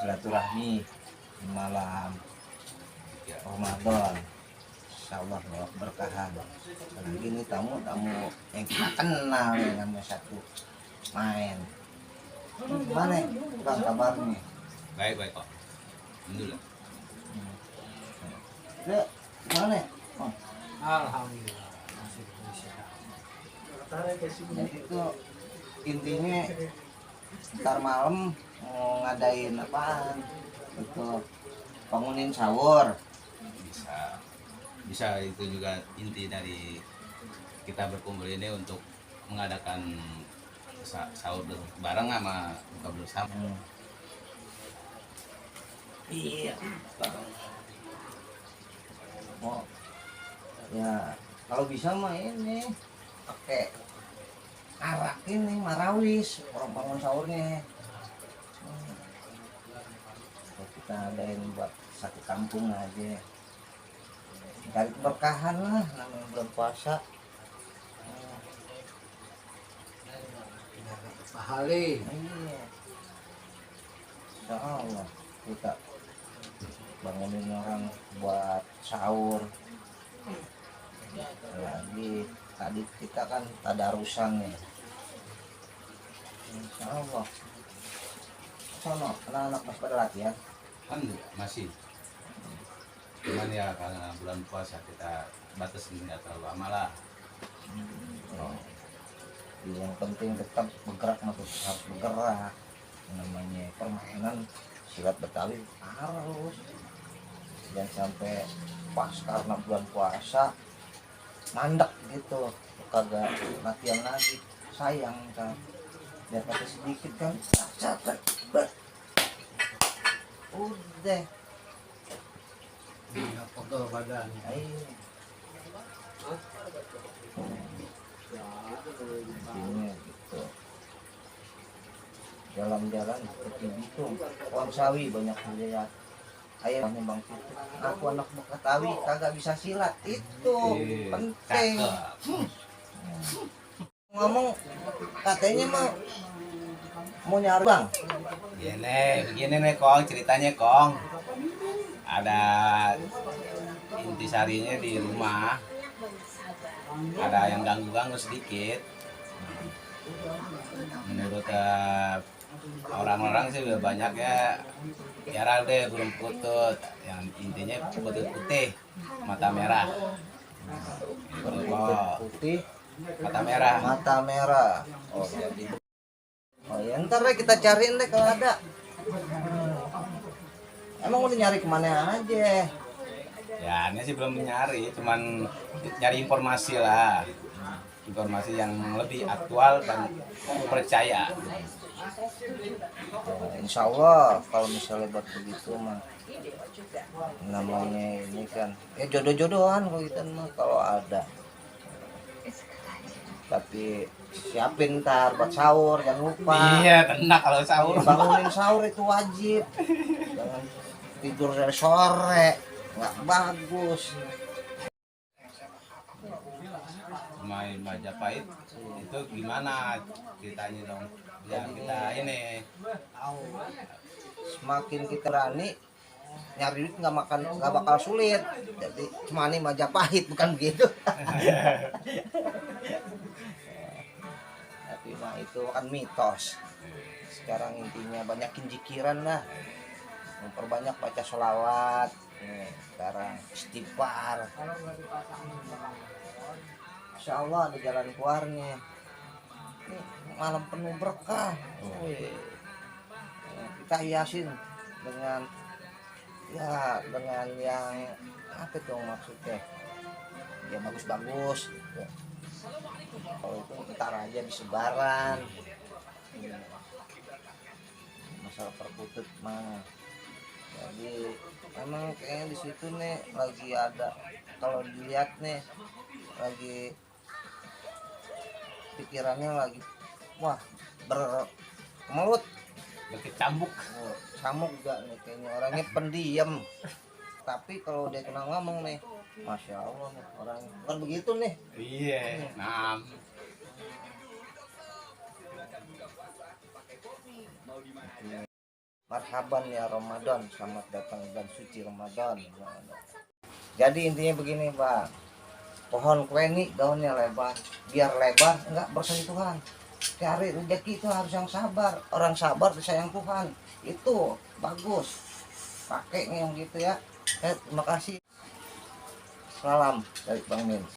silaturahmi di malam Ramadan. Insyaallah berkahan. Lagi nih tamu-tamu yang kita kenal nih, namanya satu main. Gimana Bang kabarnya? Baik kok. Alhamdulillah. Dek, gimana? Oh. Alhamdulillah masih sehat. Jadi itu intinya ntar malam mau ngadain apaan? Itu bangunin sahur. Bisa itu juga inti dari kita berkumpul ini untuk mengadakan sahur bareng sama buka bersama. Iya. Oh, ya kalau bisa mah ini pakai arak ini marawis orang bangun sahurnya. Kalau kita adain buat satu kampung aja. Cari keberkahan lah namanya bulan puasa. Pahali. Iya. Insya Allah kita bangunin orang buat sahur. Lagi tadi kita kan tadarusan nih. Insya Allah. Sono anak-anak masih pada latihan. Alhamdulillah masih. Cuman ya karena bulan puasa kita batasin nggak terlalu lama lah. Oh. Yang penting tetap bergerak, harus bergerak. Namanya permainan silat Betawi harus. Jangan sampai pas karena bulan puasa mandek gitu, kagak latihan lagi, sayang kan. Biar kata sedikit kan, capek, udah. Iya, pegel badan. Ayo. Intinya gitu. Jalan-jalan seperti Bitung, pohon sawi banyak dilihat. Ayo Bang Pitu, aku anak Betawi kagak bisa silat, itu penting. Ngomong katanya mau nyari Bang. Begini nih Kong, ceritanya Kong. Ada intisarinya di rumah. Ada yang ganggu-ganggu sedikit. Menurut orang-orang sih udah banyak ya deh burung putut, yang intinya putut putih mata merah. Putih mata merah. Oh jadi, oh ya ntar deh kita cariin deh kalau ada. Emang udah nyari kemana aja? Ya ini sih belum nyari, cuman nyari informasi lah, informasi yang lebih aktual dan percaya. Insya Allah kalau misalnya buat begitu mah namanya ini kan ya jodoh-jodohan kalau kita mah kalau ada, tapi siapin ntar buat sahur jangan lupa. Iya kena kalau sahur. Bangunin sahur itu wajib, jangan tidur dari sore, nggak bagus. Main Majapahit itu gimana ceritanya dong? Ya kita ini Semakin kita berani nyari duit nggak bakal sulit. Jadi cuma nih Majapahit bukan begitu. Tapi mah itu kan mitos. Sekarang intinya banyakin jikiran lah, memperbanyak baca sholawat. Sekarang istighfar. Insya Allah ada jalan keluarnya. Ini malam penuh berkah. Kita hiasin dengan yang apa tuh maksudnya? Ya bagus-bagus gitu. Kalau itu ntar aja di sebaran. Masalah perkutut mah. Jadi emang kayaknya di situ nih lagi ada, kalau dilihat nih lagi pikirannya lagi wah berkemelut, berkecambuk. Samuk juga nih kayaknya, orangnya pendiam. Tapi kalau dia kena ngomong nih, masya Allah nih orang bukan begitu nih. Iya. Nah. marhaban ya Ramadan, selamat datang bulan suci Ramadan. Jadi intinya begini Bang, pohon kue ini daunnya lebar, biar lebar enggak bersentuhan. Cari rezeki itu harus yang sabar, orang sabar disayang Tuhan, itu bagus. Pakai yang gitu ya. Terima kasih. Salam dari Bang Min.